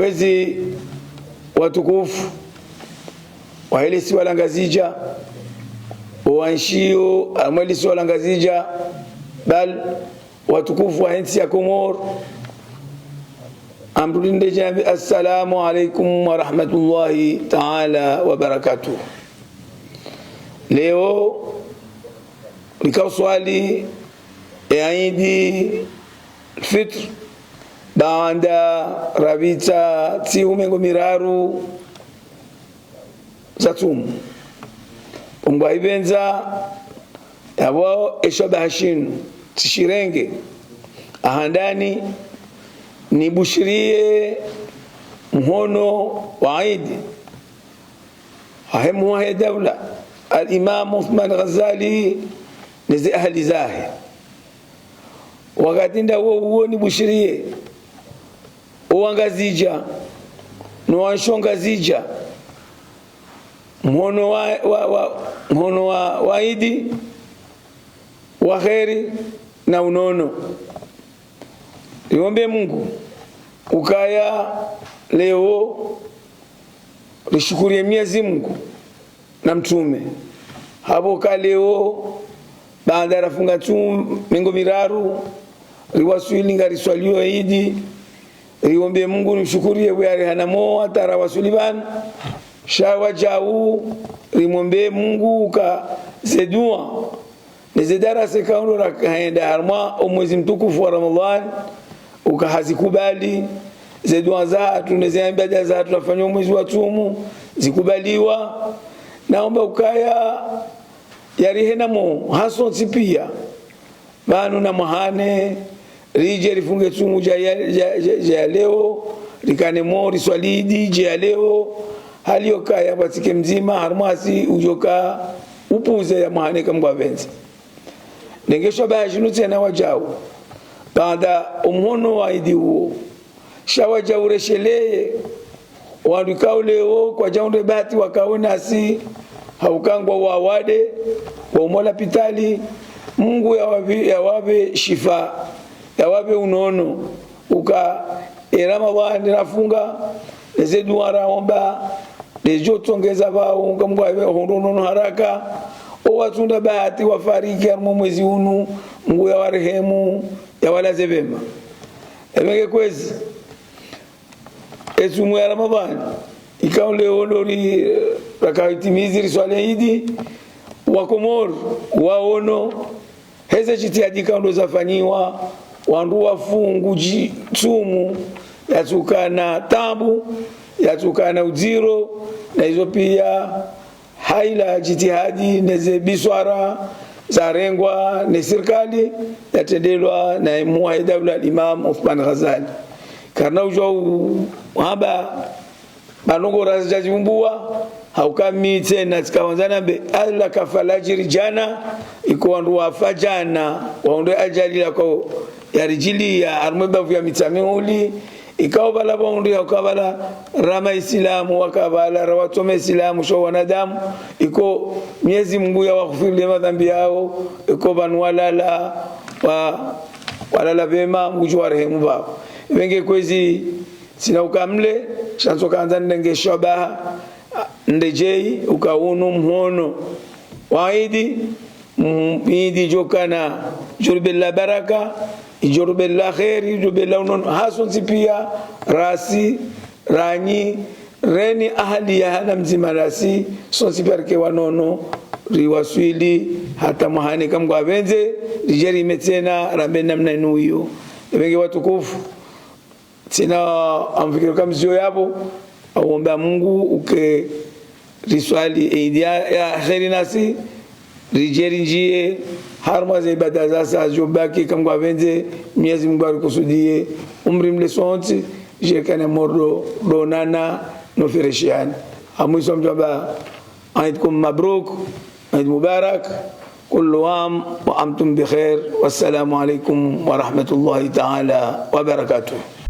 Kwezi watukufu wahelesi walangazija owanshio amwelisi walangazija bal watukufu wa hensi ya Komor amrulinde jambi assalamu alaikum wa rahmatullahi ta'ala wa barakatuh. Leo nikao swali ya Idi Fitr baada rabita tiumengo miraru zatumu ungwa ibenza yabo eshoba hashinu tishirenge ahandani nibushirie mhono wa Idi ahemu wa dawla al-Imam Uthman Ghazali nizi ahli zahi wakati nda wo nibushirie uangazija nuwanshongazija mhono mhono wa Idi wa kheri na unono. Niombe Mungu ukaya leo nishukurie Mwenyezi Mungu na mtume hapo ka leo baada rafunga tu mingo miraru riwasuli ngariswalio Idi riombe Mungu nimshukurie wewe hana mo hata rawasuli ban shawa jau rimombe Mungu ka zedua nizidara sekaundu rakaenda harma mwezi mtukufu wa Ramadhan ukahazikubali zedua za tuneziambia jaza tunafanya mwezi wa tumu zikubaliwa. Naomba ukaya yarihe namo haso pia banu na mahane rije rifunge tumu ja leo rikane mo riswalidi ja leo halioka batike mzima harmasi ujoka upuze ya mahane kamgwa benzi nengesho bajinu tena wajao baada umhono wa Idi huo shawaja uresheleye wandikao leo kwa jaunde bahati wakaona si haukangwa wawade wa umola pitali Mungu yawabe shifa yawabe unono uka Ramadhani rafunga lezeduara omba lejotongeza bao ngamgwa hondo haraka owatunda bahati wafariki armo mwezi unu Mungu yawarehemu yawalaze vema. Emege kwezi esumu ya Ramadhani ikao leo lori rakaitimizi riswale Idi wa Komor waono heze jitihadi kando zafanyiwa wandu wafungu jitumu yatukana tabu yatukana uziro na hizo pia haila jitihadi neze biswara zarengwa ni serikali yatendelwa na muwaida ula Imam Uthman Ghazali karna ujo haba banongo rajajimbua haukami tena tikawanzana be alla kafalajiri jana iko wandu wafajana waonde ajali yako yarijilia armeba vya mitamiuli ikao bala bondi akabala rama islamu wakabala rawatome islamu sho wanadamu iko Mwenyezi Mungu ya waghfirie madhambi yao iko banwalala wa walala vema Mungu wa rehemu bao wenge kwezi sina ukamle shanzo kaanza ndenge shoba ndejei ukaunu mhono waidi idi jokana jurbilla baraka ijorubella khairi ijorubella unono haso pia rasi ranyi reni ahli ya hana mzima rasi sonsi parke wanono riwaswili hata mahani kamgwa benze rijeri metena rambe namna inuyo wenge watukufu sina amfikiro kama sio yapo aomba Mungu uke riswali ya khairi nasi rijeri njie harma ze ibada za jobaki kamgwa benze Mwenyezi Mungu alikusudie umri mlesonti jekane mordo donana no fireshiani amwiso mjaba aidkum mabruk aid mubarak kullu am wa antum bikhair wassalamu alaykum wa rahmatullahi ta'ala wa barakatuh.